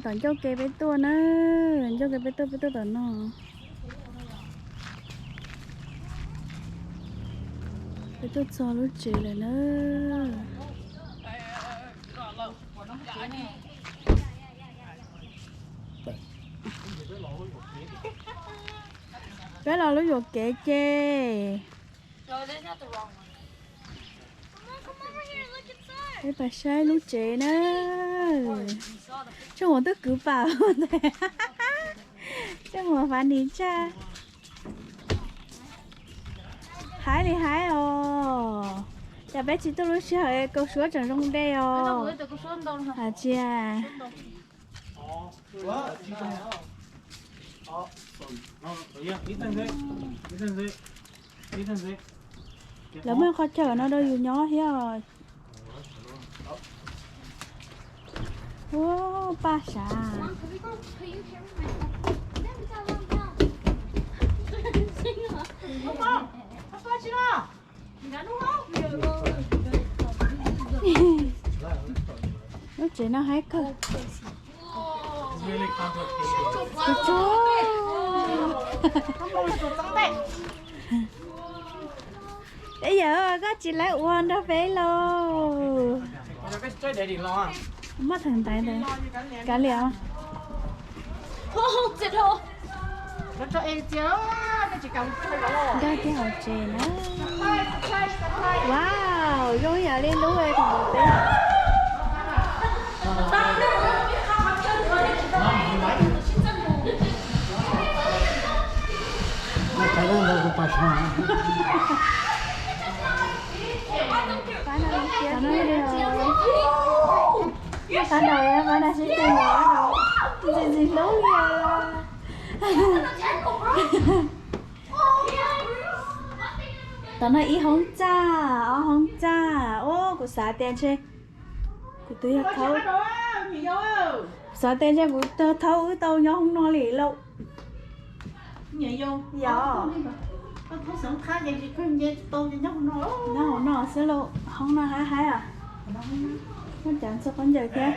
Tom ncauj ke peb tuaj na, ncauj ke peb tuaj, peb tuaj tom no. Peb tuaj txog lub tsev lawm na. Peb los lub yuam kev ces. Peb pais saib lub tsev na. Tsooj Muas twb kwv pam ntag. Tsooj Muas fav nis tshaj. Haib li haib os. Cas peb tsis tuaj lub sij hawm kaus suab tseem zoo dej os. Hais tias lawv muaj qhov chaw no rau yus nyob thiab. Ua paj sav. Lub tsev no haib kawg. Tsuag tsuag. Ib yam koj tsis lawv ua nrog peb lauj. Muab theem ntaiv ntawd kav liam. Nkag kiag hauv tsev na. Wow, zoo yam li lub thaum ntawd peb. Pab no, pab no sib tw ntxim ntxim hlub li os. Tom no ib hoob txaj, ob hoob txaj, ua kuv xav tias ntshe kuv twb yog thaub, xav tias ntshe kuv thaub wb tau nyob hoob no li lauj. Yog. Nyob hauv no xwb lauj, hoob no haib haib os. Muaj cov ntxuag khaub ncaws thiab.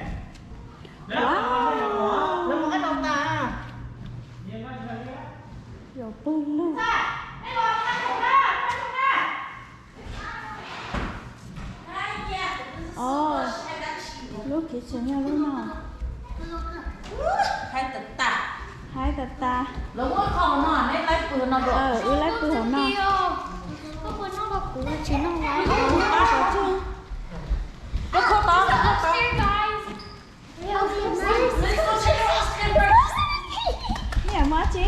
Yuav pw lug. Os, lub kitchen yog lub no. Haib tas tas. Wb laib pw hauv no. Ib yam mob tsi.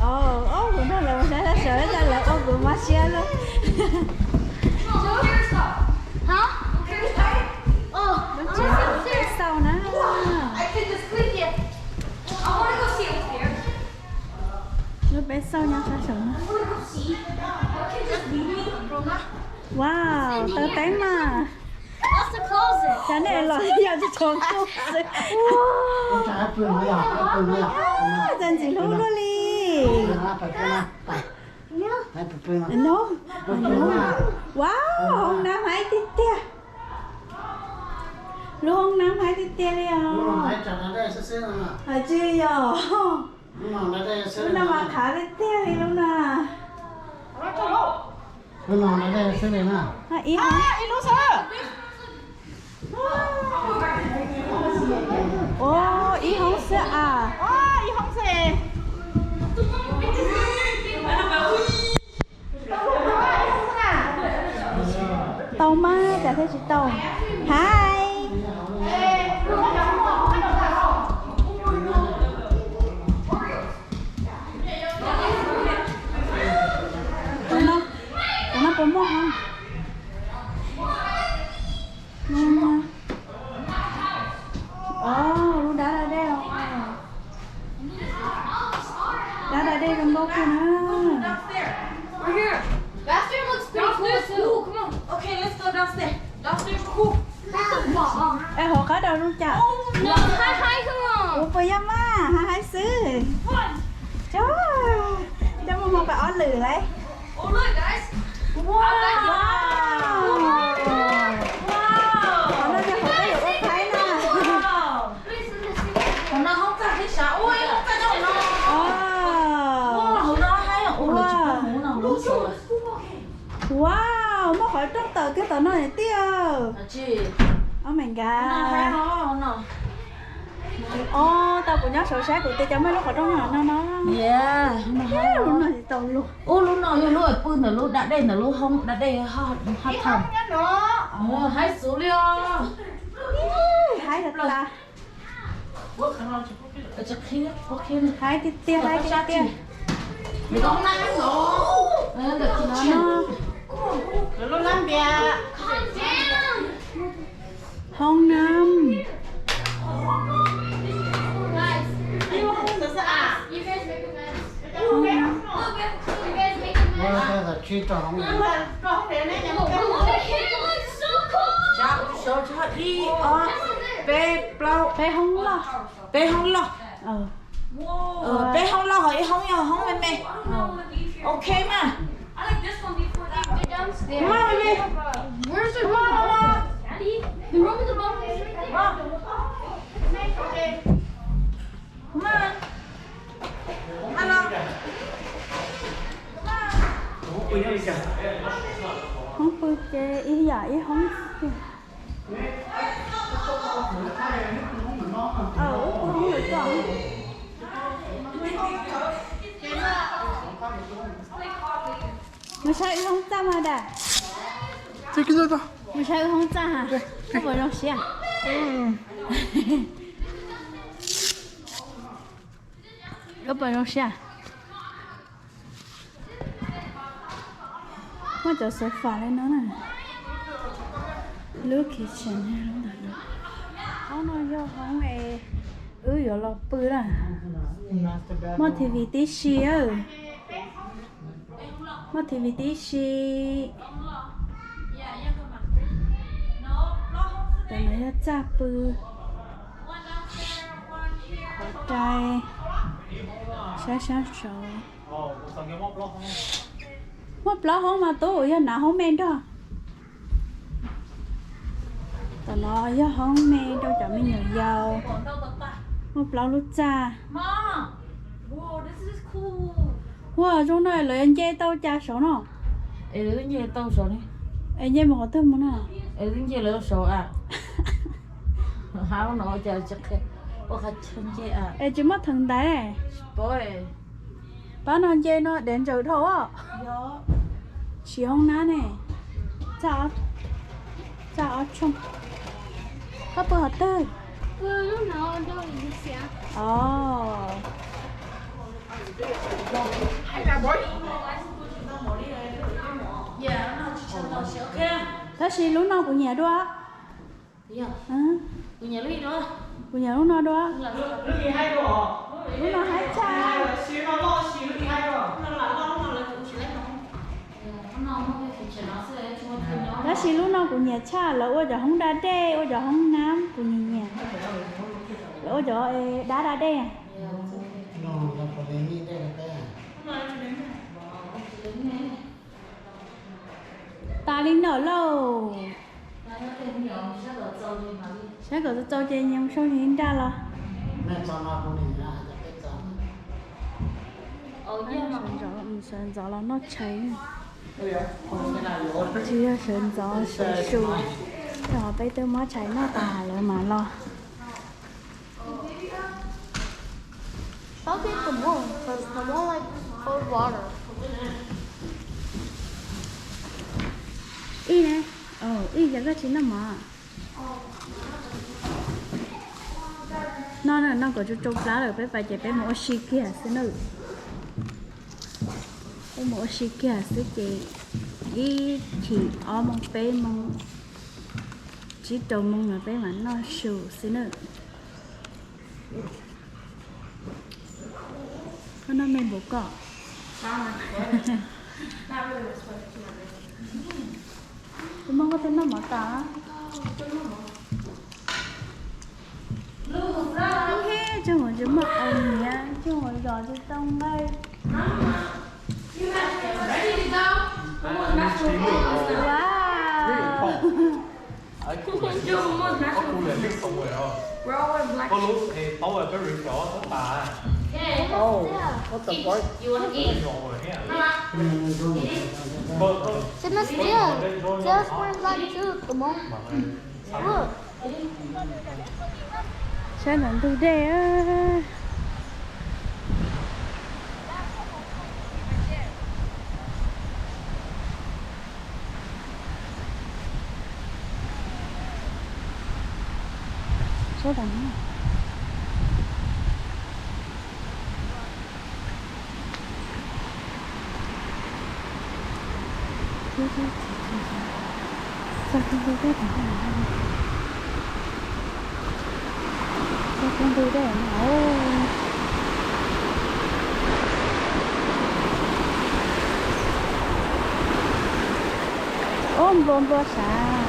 Ob kuv nrog lawv mus saib sab sawv, cas lawv ua kuv mob siab lauj. Lub tsev peb xauj na. Lub peb xauj nyob sab saum no. Wow, taw teeb mas. Cas nej los yog tsis tshua kuj xwb. Txawm ntxim hlub luaj li. No, no. Wow, hoob nab haib tiag tiag. Lub hoob nab haib tiag tiag li os. Hais tsis yog. Lub no mas qhav tiag tiag li lub no. Ib hoob. Ua ib hoob xwb as. Tau mas cas thiaj tsis tau. Hais. Tus no, tus no puas muaj hoob? Os, lub dab da dej os. Dab da dej zoo nkauj kawg na. Es hauv qab dau zoo cas? Ua puas yog mas, haib haib xwb. Coj mus hmo pais ob lwm lauj. Qhov no yog qhov peb yuav ua phaib na. Rooj tawm kiag tom no tiag. Oh my god. Os, tau kuv nyob saud saib kuv tias cov muaj lub qhov rooj no no. Lub no tsis tau luag. Ub, lub no yog lub pw ntawm lub da dej, ntawm lub hoob da dej haj tham. Haib xwb li os. Haib tas. Haib tiag tiag, haib tiag tiag. Hoob nam. Ib, ob, peb, plaub. Peb hoob loj. Peb hoob loj. Peb hoob loj ho ib hoob yog hoob me me. Ok mas. Hoob pw ces ib yam ib hoob. Mus saib wb hoob txaj mas dam. Mus saib wb hoob txaj ha. Koj puas zoo siab? Koj puas zoo siab? Muaj cov sofa li no na. Lub kitchen, hoob no yog hoob es wb yuav los pw na. Muaj T V tib si. Muaj T V tib si. Tam no yog txaj pw. Qhov rai, saib sab saud. Muaj plaub hoob mas tub, yog nav hoob me nrog. Tam no yog hoob me rau cov me nyuam yaus. Muaj plaub lub txaj. Ua zoo no lawv nce tau cas saud no? Es lawv nce tau saud ne. Es nce mus qhov twg mus no? Es nce lawv saud a. Hab no cas ua qhov chaw nce a. Es tsis muaj theem ntaiv. Pab no nce no dev ntsaws dhau. Siv hoob nab ne. Txaj ob tsoog. Koj pw qhov twg? Tab sis lub no kuv nyiam dua. Kuv nyiam lub no dua. Lub no haib tshaj. Tab sis lub no kuv nyiam tshaj, lawv ua cov hoob da dej, ua cov hoob nab kuv nyiam nyiam. Lawv ua cov dab da dej. Tas li no lauj. Saib kom txaus txaus ces nyias mus sau nyias nraj los. Sawv ntxov los noj tshais. Tsis yog sawv ntxov sawv su, rau qhov peb twb muab tshais noj tas lawm mam los. I'll take the moon, 'cause the moon likes cold water. Ib ne, ib yog koj tsis noj mov. Noj no kom tsau tsau plab lawm peb pais ces peb mus ua si kiag xwb nawb. Peb mus ua si kiag xwb ces ib chim ob moos peb moos tsib rau moos no peb mam noj su xwb nawb. Koj noj me npaum koj. Tus mog koj twb noj mov tas. Tsoog ua tsis muaj qau niav, tsoog ua zos tsis tau nqaij. Wow. Oh, what the fuck? You wanna eat? Mama? Sit down still. Just one bite too, come on. Look. Sab ntawm ntug dej. Sab ntawm no. Txog tus ntug dej, txog tus ntug dej no. Ob nplua nplua sav.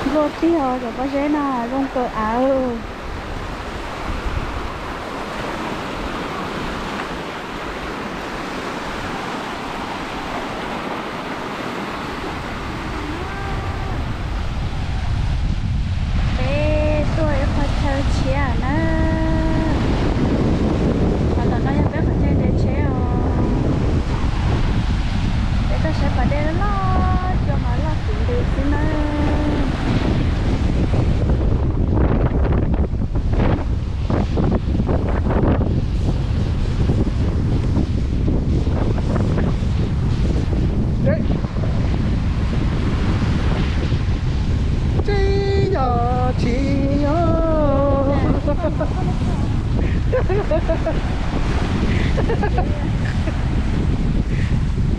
Nplua tib ho cov pob zeb no zoo kawg av. Peb tuaj ib qho chaw tshiab na. Qhov tom no yog peb qhov chaw nres tsheb os. Peb tuaj saib pas dej loj loj, cua mas loj kub ntws xwb na. Tsis yog, tsis yog.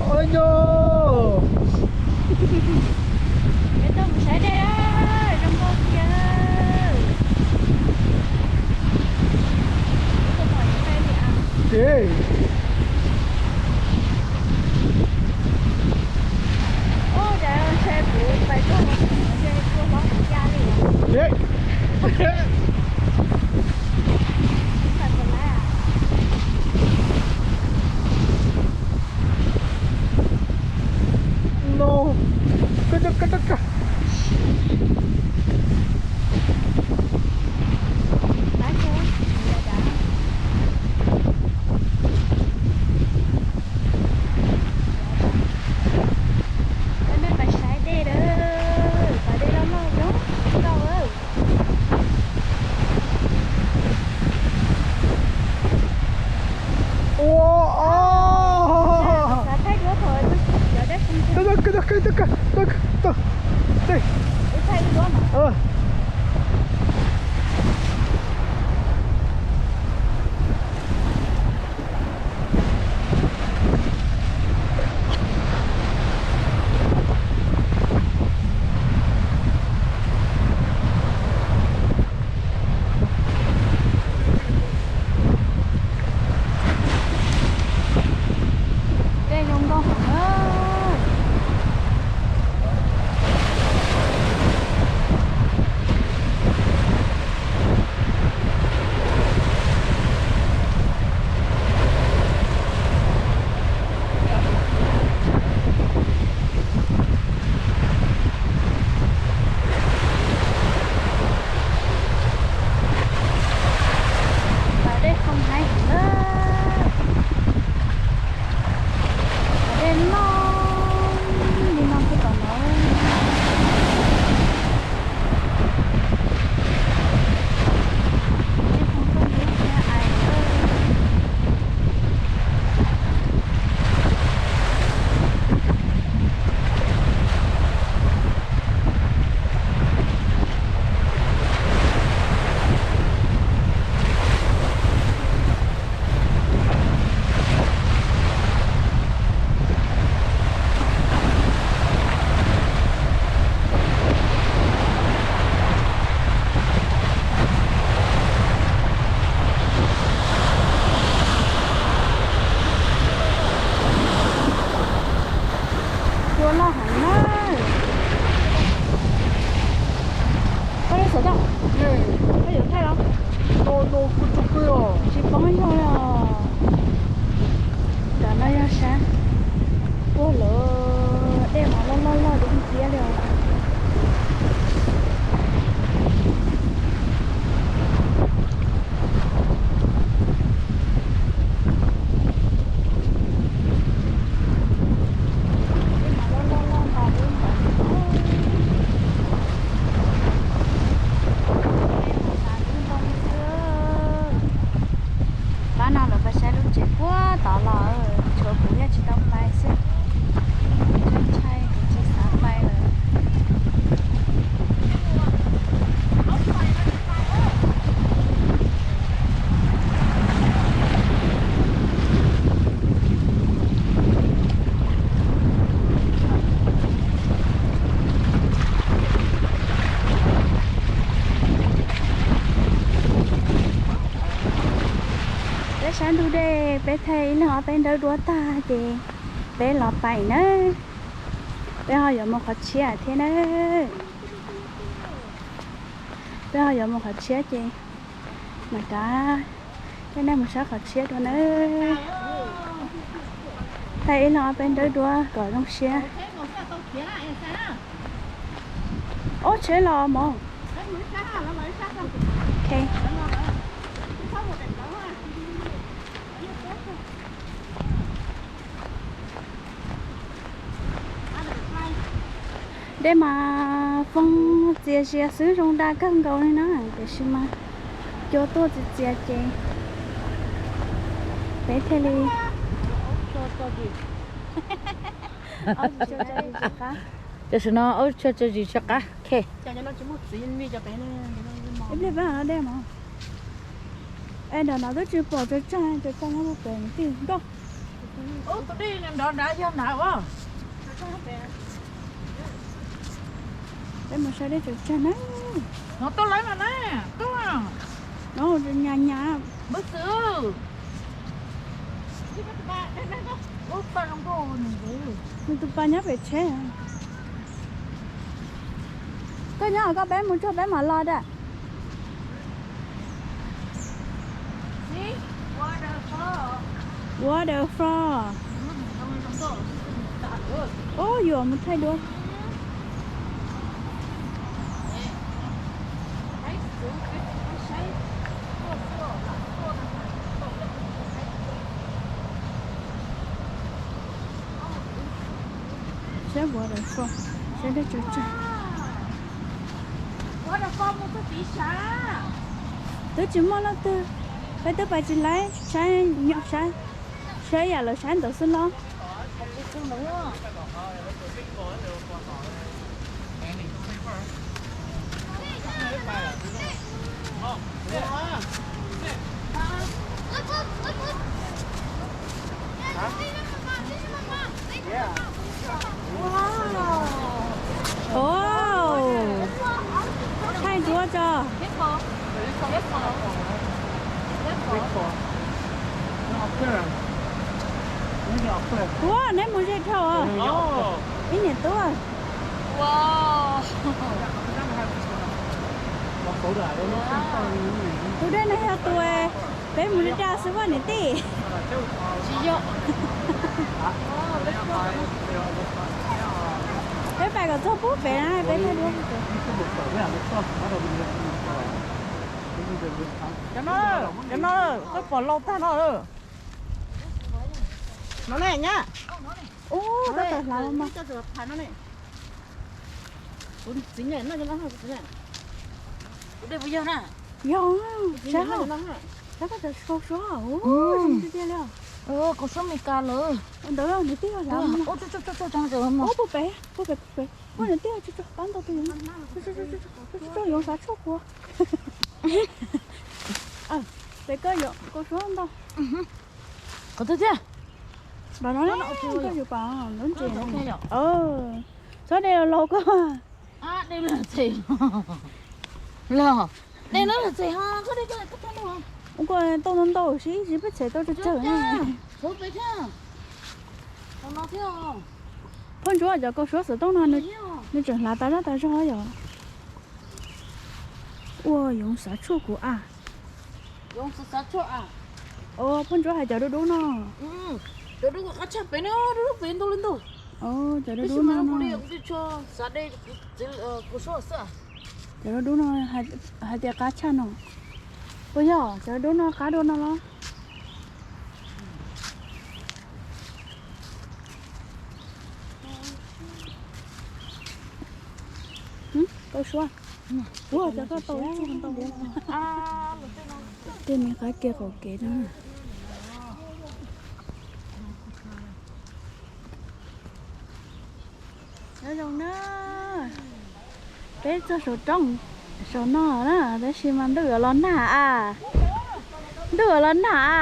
Ua nyo. Peb tuaj mus saib dej, zoo nkauj tiag. Ces No. Koj, koj, koj, koj. Peb tuaj saib dej lawm, pas dej loj loj zoo nkauj. Ua, o. Dej zoo nkauj heev na. Pas dej zoo heev na. Pas dej loj li no puag tom no. No lawv pais saib lub tsev puag tod los, tshuav kuv thiaj tsis tau pais xwb. Ntshai kuv tsis xav pais lawm. Peb sab ntug dej, peb thaij ib leeg ob peb nrawb duab tag ces peb los pais nawb. Peb ho yuav mus qhov tshiab thiab nawb. Peb ho yuav mus qhov tshiab ces mam rov coj nej mus saib qhov tshiab dua nawb. Thaij ib leeg ob peb nrawb duab kom zoo siab. Ob tsheb los mog. Dej mas foob txias zias xwb, zoo da kawg nkaus li na, tiam sis mas cua tuaj txias txias ces peb thiaj li Tam sim no aub tshua tso zis tso qab. Ib pliag peb mam dej mog. Es ntawm no twb tsis pom tsaws tsag, tsaws tsag nyob puag pem tij nkauj. Tus dej nrov nrad yog nrad as. Peb mus saib dej tsaws tsag na. No tuaj lawm mas na, tuaj. No nyas nyas. Npawg Xwm. Nws tus pas nyob pem tsheb. Koj nyob koj, peb mus tsuag peb mam los da. Waterfall. Ub, yuav mus thaij duab. Saib waterfall, saib dej tsaws tsag. Twb tsis muaj leej twg, peb twb pais tsis laib, saib nyob saib, saib yam lawv saib ntawd xwb los. Ov, thaij duab tso. Ua, neb mus ze dhau. Ib niam tub. Tus dej no yog tus peb mus daj xwb poj niam tij. Peb pais kom txog pub pem na peb thiaj li. Cov no, cov no, koj pom laus tag no. No ne nyab. Ub, tab tom hlav los mas. Yog, saib, saib koj cov kaus suab, zoo tiag tiag li. Kaus suab Meskas lawm. Ntawd nws twb yog hlav. Ub, puag pem, puag pem, puag pem. Ub, nws twb yog tso tso pab ntau tus yoov. Tso tso yoov xav tshuaj kuv. Pem koj yuav kaus suab ntau. Qhov twg thiab? Nram no, koj yuav pom lub ntses. Txhob de los laus koj. Los, de no lawm txem ho koj de koj tau ntau ntau sib sib peb txhem tau tsawg tsawg na. Phauj Ntsuab, cov kaus suab xov tooj no nws tseem hlav tas zaj tas zog yom. Ua yoov xav tshuaj kuv a. Phauj Ntsuab hais cov dub dub no. Cov dub qab tshaj pem no, dub dub pem ntau li ntau. Cov dub dub no, cov dub dub no hais tias qab tshaj no. Puas yog cov dub no qab dua no los? Kaus suab, ua cov koj tau ib tsuag ntau. Tej me qab kiag qaum kev no. Nyob zoo na, peb txog saum roob, saum no na, tab sis mas ntuj yuav los nag a, ntuj yuav los nag a.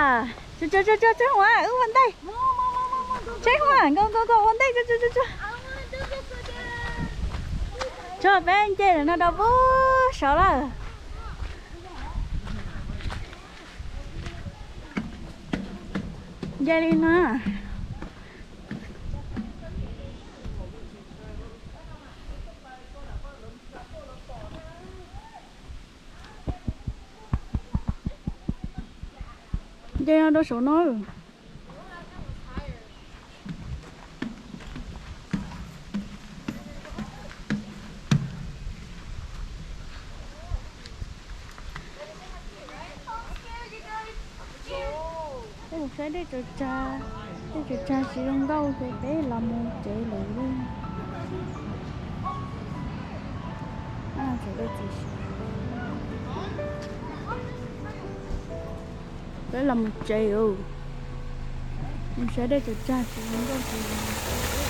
Tsuag tsuag tsuag tsuag, wb ua ntej, tseeb mas nkaus nkaus nkaus ua ntej tsuag tsuag tsuag tsuag. Tsuag, peb nce no rau pub saud lawm. Nce li no. Nce no rau saum no. Peb mus saib dej tsaws tsag, dej tsaws tsag tsis zoo nkauj ces peb los mus tsev lawm. Peb los mus tsev, mus saib dej tsaws tsag tsis zoo nkauj ces